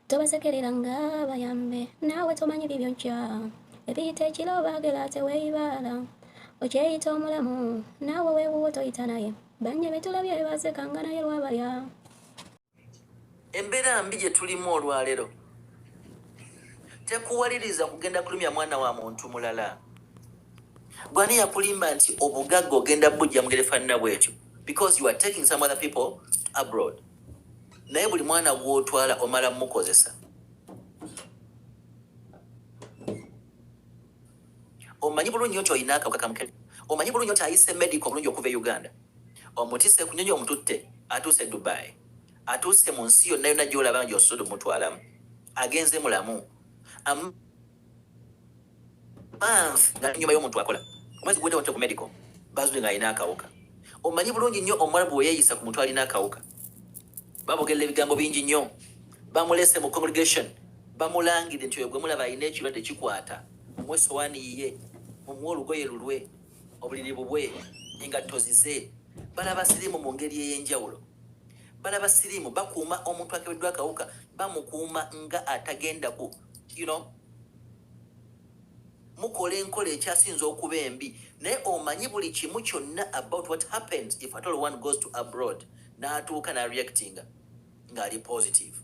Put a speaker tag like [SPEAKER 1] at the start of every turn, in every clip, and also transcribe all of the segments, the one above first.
[SPEAKER 1] Tobasekerera nga bayambe, naawe tomanyi bibyo nkya. Ebiyita ekiro baagera teweeyibaala. Okyeyita omulamu, naawe weewuwo toyita naye. Bannya be tulabye basekanga naye lwabalya.
[SPEAKER 2] Embeera mbi gye tulimu olwaleero tekuwaliriza kugenda kulumya mwana wa muntu mulala. Gwani yakulimba nti obugagga ogenda bujja mugere faanana bwetyo because you are taking some other people abroad, naye buli mwana gw'otwala omala mukozesa. Omanyi bulungi nti olina akawuka kamukene, omanyi bulungi nti ayise medical bulungi okuva e Uganda, omutise ku nyonyi omututte, atuuse e Dubai, atuuse mu nsi yonna yonna gy'olaba nga gy'osobola omutwalamu, agenze mulamu month nga nyuma y'omuntu akola omwezi guwedde wate ku medical bazudde ng'alina akawuka. Omanyi bulungi nnyo omuwala bwe yeeyisa ku muntu alina akawuka, babogerera ebigambo bingi nnyo, bamulese mu congregation, bamulangidde nti oyo gwe mulaba alina ekirwadde kikwata, mumuwe sowaani yiye, mumuwe olugoye lulwe, obuliri bubwe, engatto zize. Balaba siriimu mu ngeri ey'enjawulo, balaba siriimu, bakuuma omuntu akebeddwa akawuka, bamukuuma nga atagenda ku mukola enkola ekyasinza okuba embi. Naye omanyi buli kimu kyonna about what happens if at all one goes to abroad n'atuuka n'areactinga ng'ali positive.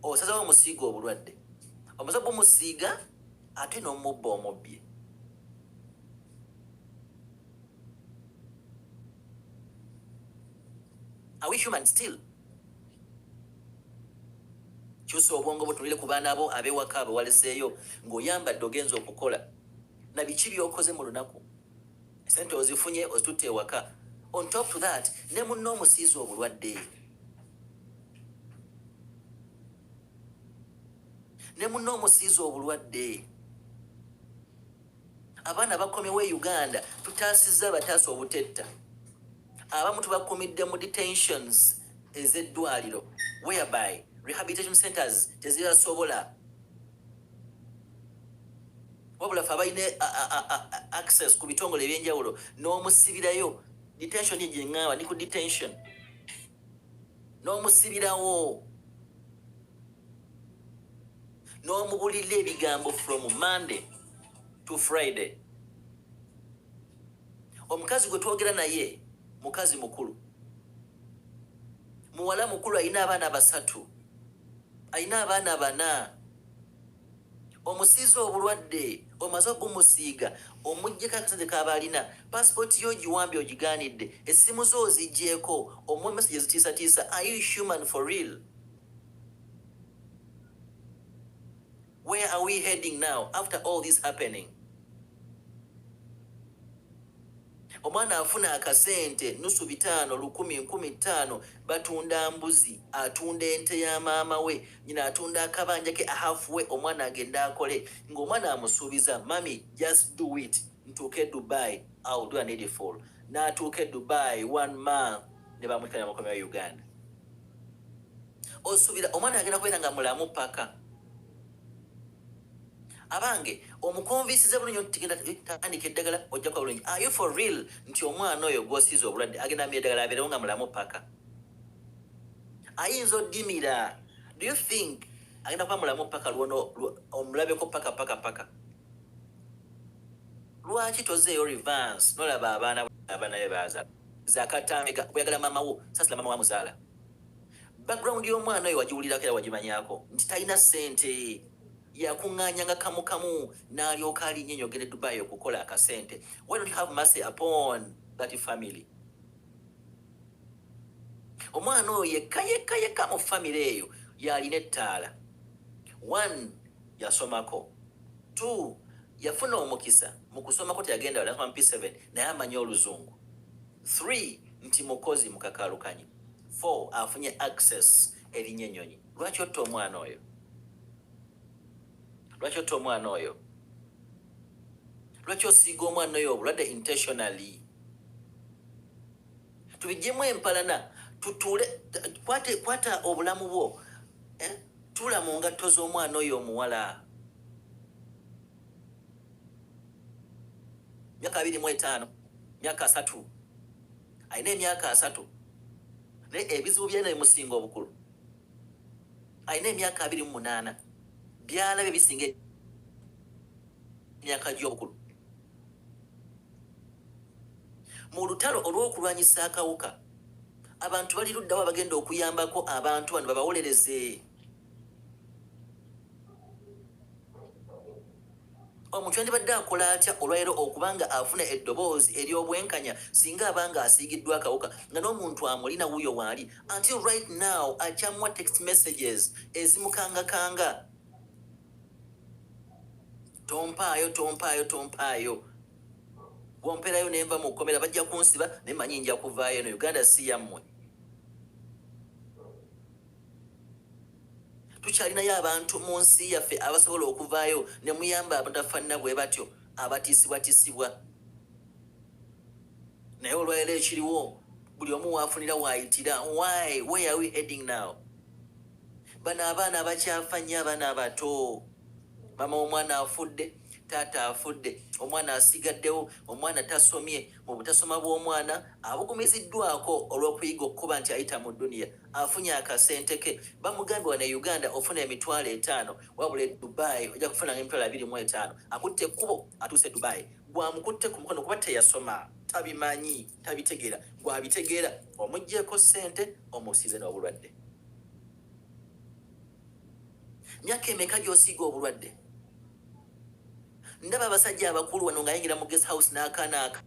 [SPEAKER 2] Osazawo omusiiga obulwadde, omaze bumusiiga ate n'omubba omubbye. Are we human still? Kyusa obwongo butunulire ku baana bo ab'ewaka abo waleseeyo ng'oyambadde ogenza okukola na biki by'okoze mu lunaku. Sente ozifunye ozitutte ewaka. On top to that, ne munno omusiiza obulwadde, ne munno omusiiza obulwadde. Abaana bakomyewo e Uganda, tutaasizza abataasa obutetta, abamu tubakumidde mu detentions ez'eddwaliro whereby rehabilitation centers tezibasobola, wabula fe abalina access ku bitongole ebyenjawulo n'omusibirayo detention ye gyeŋŋamba ni ku detention n'omusibirawo n'omubulira ebigambo from Monday to Friday. Omukazi gwe twogera naye mukazi mukulu, muwala mukulu, alina abaana basatu, alina abaana bana. Omusiiza obulwadde, omaze okumusiiga, omuggyeko akasente kaba alina, pasipooti yo ogiwambye, ogigaanidde, essimu zo oziggyeko, omuwa message ezitiisatiisa. Are you human for real? Where are we heading now after all this happening? Omwana afuna akasente nusu bitaano, lukumi, nkumi ttaano, batunda mbuzi, atunda ente ya maama we, nyina atunda akabanja ke ahafuwe, omwana agenda akole, ng'omwana amusuubiza, "Mummy, just do it ntuuke Dubai, I'll do a needful." N'atuuka e Dubai one month ne bamwekanya makomera Uganda. Osuubira omwana agenda kubeera nga mulamu paka? Abange, omukonvinsiza bulungi nti tugenda tandika eddagala, ojja kuba bulungi. Are you for real nti omwana oyo gwosiiza obulwadde agenda amira eddagala abeerewo nga mulamu paka? Ayinza oddimira. Do you think agenda kuba mulamu paka lwono omulabeko paka paka paka? Lwaki tozeeyo reverse nolaba abaana, abaana be baaza zakatambika bweyagala maama wo, sasila maama wamuzaala. Background y'omwana oyo wagiwulirako era wagimanyako nti talina ssente, yakuŋŋaanyanga kamu kamu n'alyoka alinnya enyogera e Dubai okukola akasente. Why don't you have mercy upon that family? Omwana oyo yekka yekka yekka mu family eyo yalina ettaala. One, yasomako. Two, yafuna omukisa mu kusomako, teyagenda wala P7 naye amanyi oluzungu. Three, nti mukozi mukakalukanyi. Four, afunye access erinnya ennyonyi. Lwaki otta omwana oyo? Lwaki otta omwana oyo? Lwaki osiiga omwana oyo obulwadde intentionally? Tubijjemu empalana, tutuule, kwata obulamu bwo, eh? Tuula mu ngatto z'omwana oyo omuwala, myaka 25, myaka 30, alina emyaka 30, naye ebizibu byalina bimusinga obukulu. Alina emyaka 28, byalabye bisinga emyaka gy'obukulu. Mu lutalo olw'okulwanyisa akawuka, abantu bali luddawo abagenda okuyambako abantu bano babawolereze? Omuntu yandibadde akola atya olwaleero okubanga afuna eddoboozi ery'obwenkanya singa abanga asiigiddwa akawuka, nga n'omuntu amulina wuuyo waali, until right now akyamuwa text messages ezimukangakanga, "Tompaayo, tompaayo, tompaayo, bwomperayo nenva mu kkomera bajja kunsiba, naye manyi nja kuvaayo, eno Uganda si yammwe"? Tukyalinayo abantu mu nsi yaffe abasobola okuvaayo ne muyamba abatafaanana bwe batyo abatiisibwatisibwa? Naye olwaleero ekiriwo, buli omu waafunira waayitira. Why? Where are we heading now? Bano abaana abakyafa nnyo, abaana abato, mama omwana afudde, taata afudde, omwana asigaddewo, omwana tasomye. Mu butasoma bw'omwana abugumiziddwako olw'okuyiga okukuba nti ayita mu dduniya, afunye akasente ke. Bamugambye, "Wano e Uganda ofuna 50,000, wabula e Dubai ojja kufunanga 25,000." Akutte ekkubo, atuuse Dubai. Gwamukutte ku mukono, kuba teyasoma, tabimanyi, tabitegeera. Gwabitegeera, omuggyeko ssente, omusiize n'obulwadde. Myaka emeka gy'osiiga obulwadde? Ndaba abasajja abakulu wano ng'ayingira mu guest house n'akaana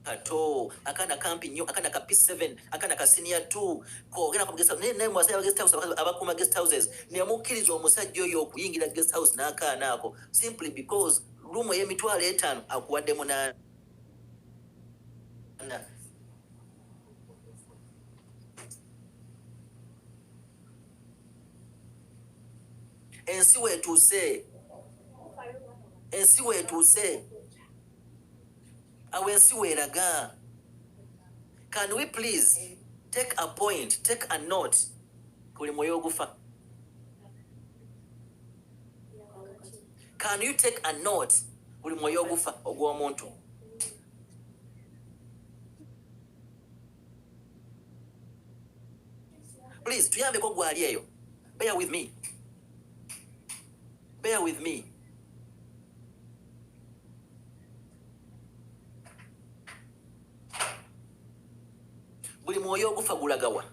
[SPEAKER 2] kato, akaana kampi nnyo, akaana ka P7, akaana ka senior 2, kogenda ku guest house. Naye mu basajja ba guest house abakuuma guest houses, ne mukkiriza omusajja oyo okuyingira guest house n'akaana ako, simply because room ey'emitwalo 50 akuwadde 8. Ensi weetuuse, ensi weetuuse awo, ensi weeraga. Can we please take a point, take a note? Buli mwoyo ogufa, can you take a note? Buli mwoyo ogufa ogw'omuntu. Please tuyambeko, gwali eyo, bear with me, bear with me. Buli mwoyo ogufa gulagawa?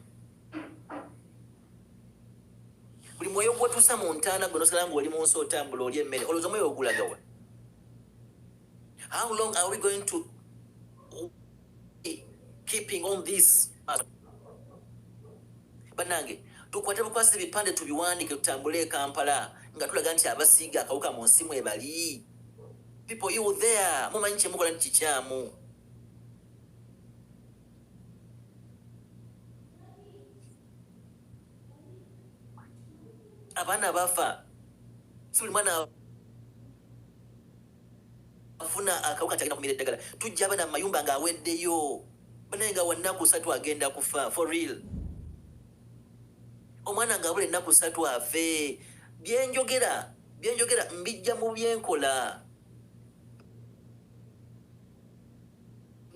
[SPEAKER 2] Buli mwoyo gwatuusa mu ntaana, gwe nosala ngaoli mu nsi, otambula, oli emmere, olowooza omwoyo ogulagawa? How long are we going to keeping on this? Bannange, tukwate bukwasa ebipande, tubiwandiike, tutambule e Kampala nga tulaga nti abasiiga akawuka mu nsi mwebali. People, you there, mumanyi kyemukola nti kikyamu. Abaana bafa. Si buli mwana afuna akawuka nti agenda kumira eddagala. Tujja abaana mu mayumba ng'aweddeyo, banaye, nga wannaku 3 agenda kufa. For real, omwana ng'abula ennaku 3 afe. Byenjogera, byenjogera mbijja mu byenkola.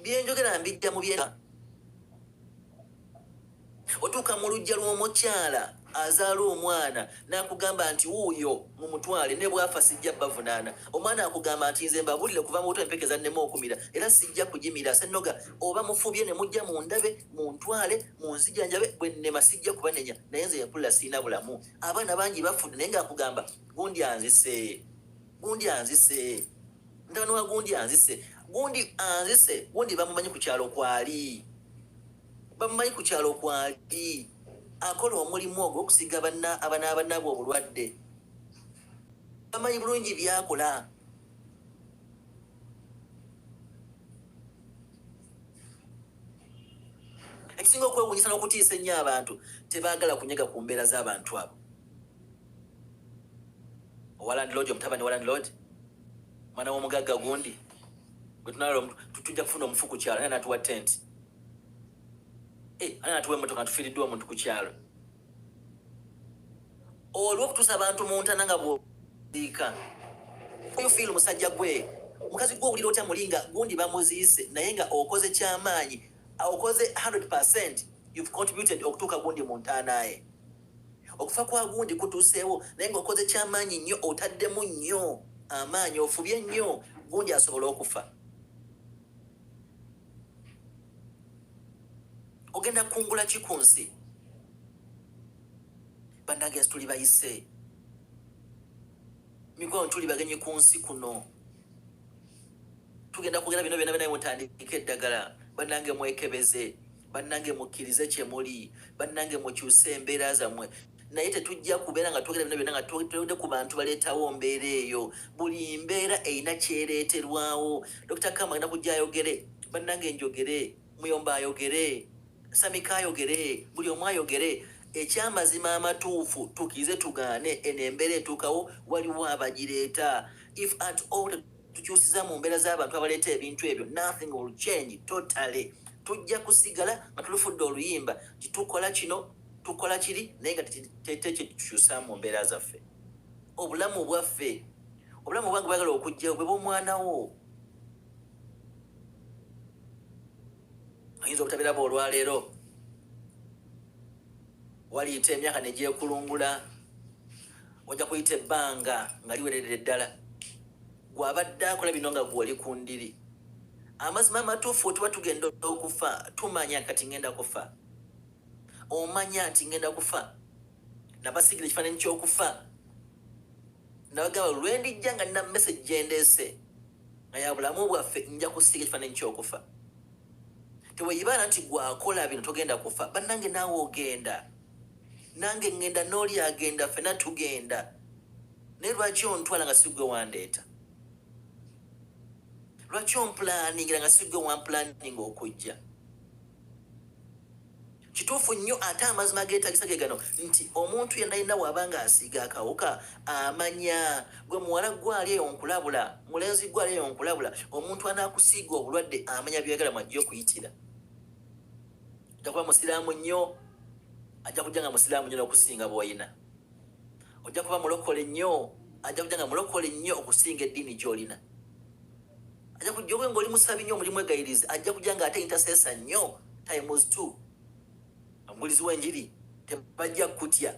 [SPEAKER 2] Byenjogera mbijja mu bye. Otuuka mu luggya lw'omukyala azaala omwana n'akugamba nti, "Wuuyo, mumutwale, ne bwafa sijja bavunaana." Omwana akugamba nti, "Nze mbabulire, kuva mu buto empeke zannema okumira, era sijja kugimira. Senoga oba mufubye ne mujja mundabe, muntwale, munzijanjabe, bwe nnema sijja kubanenya, naye nze empulira siina bulamu." Abaana bangi bafudde, naye ng'akugamba, "Gundi anzise, gundi anzise, mutabani wa gundi anzise, gundi anzise." Gundi bamumanyi ku kyalo kwali, bamumanyi ku kyalo kwali akola omulimu ogwo okusiga abanaabanaabwe obulwadde. Bamanyi bulungi byakola. Ekisinga okwewuunyisa n'okutiisa ennyo, abantu tebaagala kunyega ku mbeera z'abantu abo. Owa landlord, omutabani wa landlord, mwana w'omugagga gundi gwe tunalala, tujja kufuna omufu ku kyalo, naye natuwa tent, eh, ani natuwa emmotoka, tufiiriddwa omuntu ku kyalo. Olw'okutuusa abantu mu ntana nga bw'oziika, you feel, musajja gwe, mukazi gwe, owulira otya muli nga gundi bamuziise, naye nga okoze kyamaanyi, okoze 100? You've contributed okutuuka gundi mu ntaana ye. Okufa kwa gundi kutuuseewo, naye ng'okoze kyamaanyi nnyo, otaddemu nnyo amaanyi, ofubye nnyo gundi asobole okufa. Ogenda kungula ki ku nsi? Bannange, tuli bayise mikwano, tuli bagenyi ku nsi kuno. Tugenda kwogera bino byonna byonna, mutandike eddagala. Bannange, mwekebeze. Bannange, mukkirize kye muli. Bannange, mukyuse embeera zammwe. Naye tetujja kubeera nga twogera bino byonna nga twogedde ku bantu baleetawo mbeera eyo. Buli mbeera erina kyereeterwawo. Dr Kama agenda kujja ayogere. Bannange, njogere, Muyomba ayogere, Samika ayogere, buli omu ayogere. Ekyamazima amatuufu, tukkirize tugaane, eno embeera etuukawo waliwo abagireeta. If at all tukyusiza mu mbeera z'abantu abaleeta ebintu ebyo, nothing will change totally. Tujja kusigala nga tulufudde oluyimba nti tukola kino, tukola kiri, naye nga tekitukyusa mu mbeera zaffe. Obulamu bwaffe, obulamu bwange bwagala okujjawo bwe bw'omwana wo oyinza obutabiraba olwaleero, waliyita emyaka negyekulungula, ojja kuyita ebbanga nga liwererera eddala gwabadde akola bino nga gwoli ku ndiri. Amazima amatuufu, tuba tugenda okufa, tumanya kati ngenda kufa. Omanya nti ngenda kufa. Nabasigira ekifaananyi ky'okufa, nabagamba lwendijja nga nina message gyendeese nga ya bulamu bwaffe, nja kusiiga ekifaananyi ky'okufa. Teweyibaala nti gwakola bino togenda kufa. Bannange, naawe ogenda, nange ngenda, n'oli agenda, ffena tugenda. Naye lwaki ontwala nga si gwe wandeeta? Lwaki ompulaningira nga si gwe wampulaninga okujja? Kituufu nnyo. Ate amazima geetagisa ge gano nti omuntu yenna yenna waaba nga asiiga akawuka amanya. Gwe muwala gwali eyo nkulabula, mulenzi gwali eyo nkulabula, omuntu anaakusiiga obulwadde amanya byagala mwajja okuyitira. Ojja kuba musiraamu nnyo, ajja kujja nga musiraamu nnyo n'okusinga bw'oyina. Ojja kuba mulokole nnyo, ajja kujja nga mulokole nnyo okusinga eddiini gy'olina. Ajja kujja obe ng'oli musabi nnyo, omulimu egayirizi, ajja kujja nga ate intercessor nnyo times two, omubulizi w'enjiri. Tebajja kutya,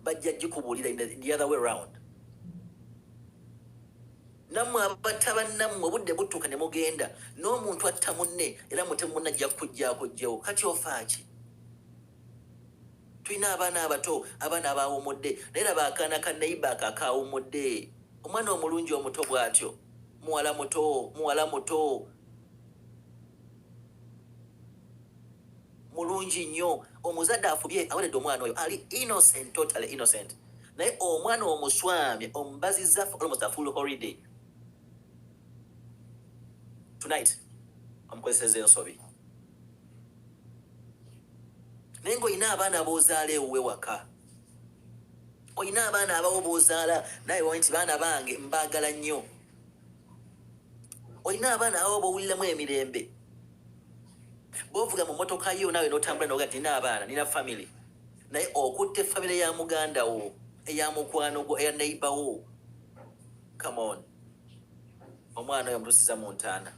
[SPEAKER 2] bajja gikubuulira in the other way round. Nammwe abatta bannammwe, obudde butuuka ne mugenda. N'omuntu atta munne era mutemu munne ajja kukugjaako jjewo. Kati ofaaki? Tulina abaana abato, abaana abawumudde, naye laba akaana ka neighbour ako akawumudde, omwana omulungi omuto bw'atyo, muwala muto, muwala muto mulungi nnyo. Omuzadde afubye, aweredde omwana oyo, ali innocent, totally innocent, naye omwana omuswamye, omubaziza for almost a full holiday. Tonight omukozeseza ensobi. Naye ngaolina abaana b'ozaala ewuwe waka, olina abaana abawo b'ozaala naye wawe nti baana bange mbaagala nnyo. Olina abaana abawo b'owuliramu emirembe, b'ovuga mu motoka yo naawe n'otambula noga nti nina abaana, nina family. Naye okutta efamily ya muganda wo, eya mukwano gwo, eya neighbor wo, come on. Omwana oyo omutusiza mu ntaana.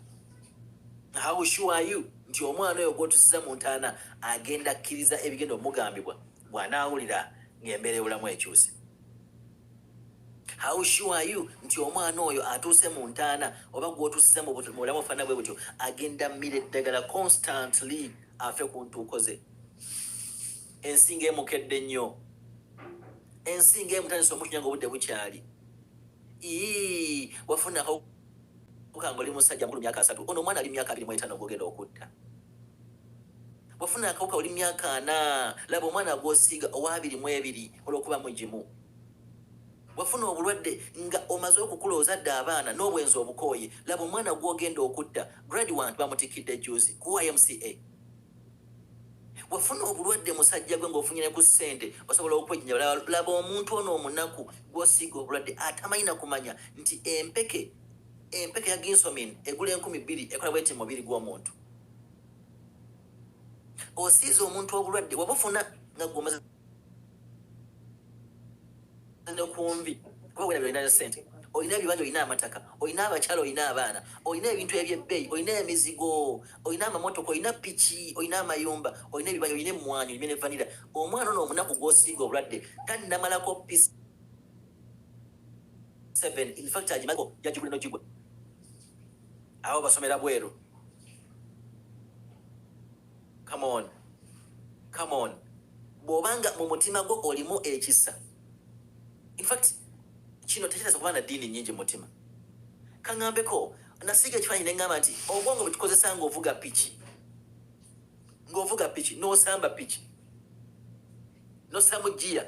[SPEAKER 2] How sure are you nti omwana oyo gwotusiza mu ntaana agenda akkiriza ebigenda omugambibwa bw'anaawulira ng'embeera ebulamu ekyuse? How sure are you nti omwana oyo atuuse mu ntaana oba gwotusiza mu bulamu ofaanana bwe butyo agenda mmira eddagala constantly afe ku ntuuko ze? Ensi ng'emukedde nnyo, ensi ng'emutandisa omukinya nga obudde bukyali. Ii, wafuna akawuka nga oli musajja mukulu myaka 30, ono omwana ali myaka 25 gwogenda okutta. Wafuna akawuka oli myaka 40, laba omwana gw'osiiga owa 22 olw'okuba mugimu. Wafuna obulwadde nga omaze okukula, ozadde abaana n'obwenzi obukooye, laba omwana gw'ogenda okutta. Graduate bamutikidde juzi ku YMCA. Wafuna obulwadde musajja gwe ng'ofunye ne ku ssente osobola okwejjanja, laba omuntu ono omunaku gw'osiiga obulwadde atamanyi na kumanya nti empeke ya ginsomin egula 2000 ekola bweti mu mubiri gw'omuntu. Osiiza omuntu obulwadde wabufuna nga gwomaze ne ku nvi kuba wena byolina ne ssente. Olina ebibanja, olina amataka, olina abakyala, olina abaana, olina ebintu ebyebbeeyi, olina emizigo, olina amamotoka, olina piki, olina amayumba, olina ebibanja, olina emmwanyi, olina ne vanilla. Omwana ono omunaku gw'osiiga obulwadde tannamalako P7, in fact agimako yagigula nogigwa abo basomera bweru. Come on, come on. Bw'obanga mu mutima gwo olimu ekisa, in fact kino tekiteesa kuba na ddiini nnyingi mu mutima. Kaŋŋambeko, nasiiga ekifaananyi ne ŋŋamba nti obwongo bwe tukozesa ng'ovuga piki, ng'ovuga piki n'osamba piki n'ossamu ggiya,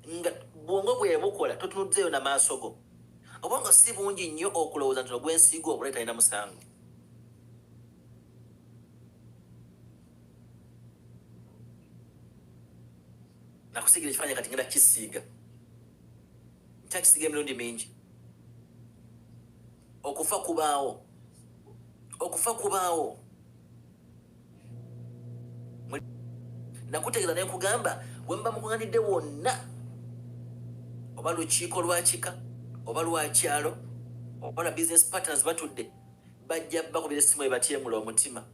[SPEAKER 2] nga bwongo bwe bukola totunuddeeyo na maaso go. Obwongo si bungi nnyo okulowooza nti ogwensiiga obulayi talina musango. Nakusiigira ekifaananyi, kati ngenda kukisiiga, nkyakisiiga emirundi mingi. Okufa kubaawo, okufa kubaawo. Nakutegeeza ne nkugamba, bwe muba mukuŋŋanidde wonna, oba lukiiko lwa kika oba lwa kyalo oba lwa business partners, batudde, bajja bakubira essimu ebatyemula omutima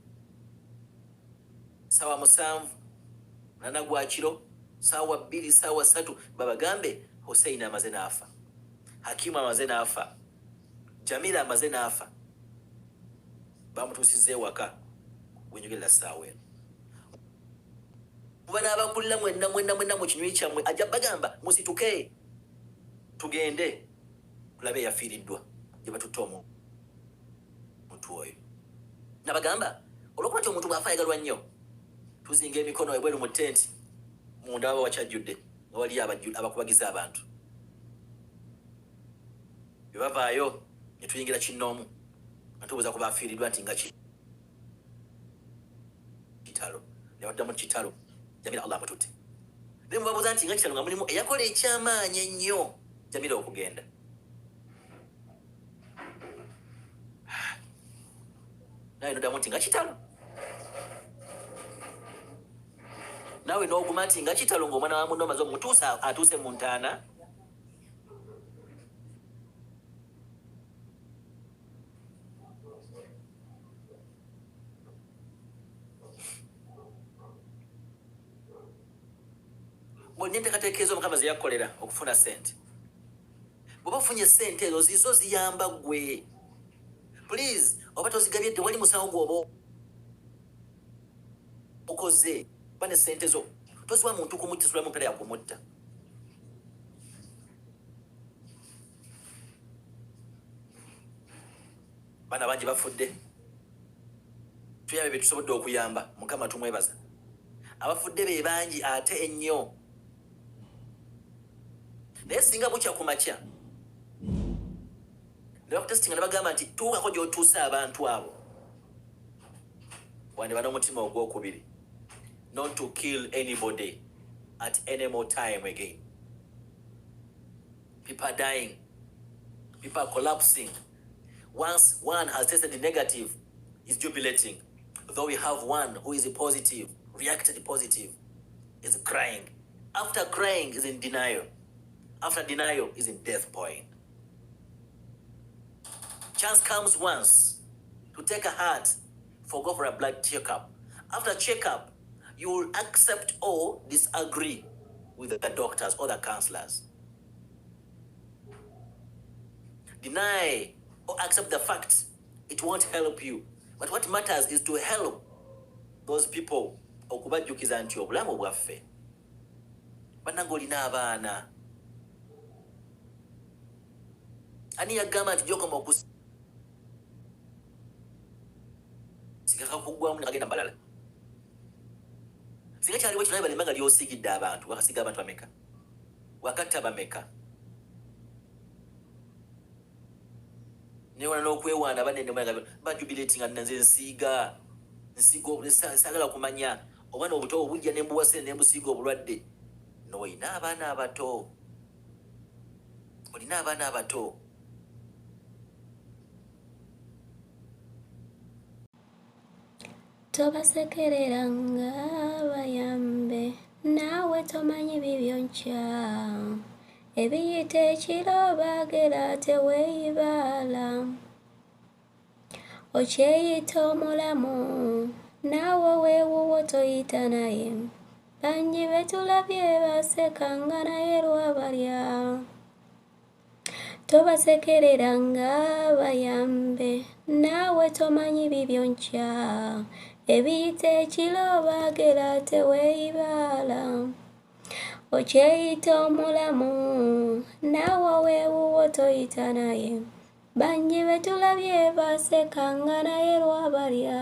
[SPEAKER 2] saawa 7:08 gwa kiro, saawa 2, saawa 3, babagambe Hussein amaze n'afa, Hakimu amaze n'afa, Jamila amaze n'afa, bamutuusizza ewaka wenjogerera saawa eno. Muba n'abakulira mwenna mwenna mwenna mu kinywi kyammwe, ajja bagamba musituke tugende tulabe eyafiiriddwa gye batutte omuntu oyo. Nabagamba olwokuba nti omuntu bw'afa ayagalwa nnyo, tuzinga emikono ebweru mu tenti, munda baba wakyajjudde nga waliyo abakubagiza abantu. Bwe bavaayo ne tuyingira kinnoomu nga tubuuza ku bafiiriddwa nti nga kitalo, ne baddamu kitalo, Jamira Allah amututte. Naye mubabuuza nti nga kitalo, nga mulimu eyakola ekyamaanyi ennyo Jamira okugenda. Nawe noddamu nti nga kitalo, naawe n'oguma nti nga kitalo, ng'omwana wa munno omaze omutuusa atuuse mu ntaana. Bwolina enteekateeka ezo Mukama ze yakkolera okufuna sente, bw'oba ofunye sente ezo zizo ziyamba ggwe, please, oba tozigabye tewali musango gwoba okoze. Ba ne sente zo toziwa muntu kumutta, sulamu mpeera ya kumutta. Baana bangi bafudde, tuyambe bye tusobodde okuyamba. Mukama tumwebaza, abafudde be bangi ate ennyo. Naye singa bukya ku makya ne bakutesitinga ne bagamba nti tuukako gy'otuuse abantu abo, wandiba n'omutima ogwokubiri not to kill anybody at any more time again. People are dying, people are collapsing. Once one has tested negative, is jubilating, though we have one who is positive, reacted positive, is crying. After crying is in denial, after denial is in death point. Chance comes once to take a heart for go for a blood checkup. After checkup, you will accept or disagree with the doctors or the counselors. Deny or accept the facts, it won't help you. But what matters is to help those people, okubajjukiza nti obulamu bwaffe, bannange, olina abaana. Ani yagamba nti gyokoma okusiga kakuggwamu nekagenda balala? Singa kyaliwo kino, balema nga lyosiigidde abantu, wakasiga abantu bameka, wakatta bameka? Newana n'okwewaana banene bajubilatinga, nze nsiiga nsiiga, saagala kumanya obwana obuto obujja nembuwase nembusiiga obulwadde. Noolina abaana abato, olina abaana abato.
[SPEAKER 1] Tobasekereranga, bayambe, naawe tomanyi bibyo nkya. Ebiyita ekiro baagera teweeyibaala. Okyeyita omulamu naawe ow'ewuwo toyita naye. Bangi be tulabye basekanga naye lwabalya. Tobasekereranga bayambe naawe tomanyi bibyo nkya. Ebiyita ekiro baagera teweeyibaala. Okyeyita omulamu naawe ow'ewuwo toyita naye. Bangi be tulabye basekanga naye lwabalya.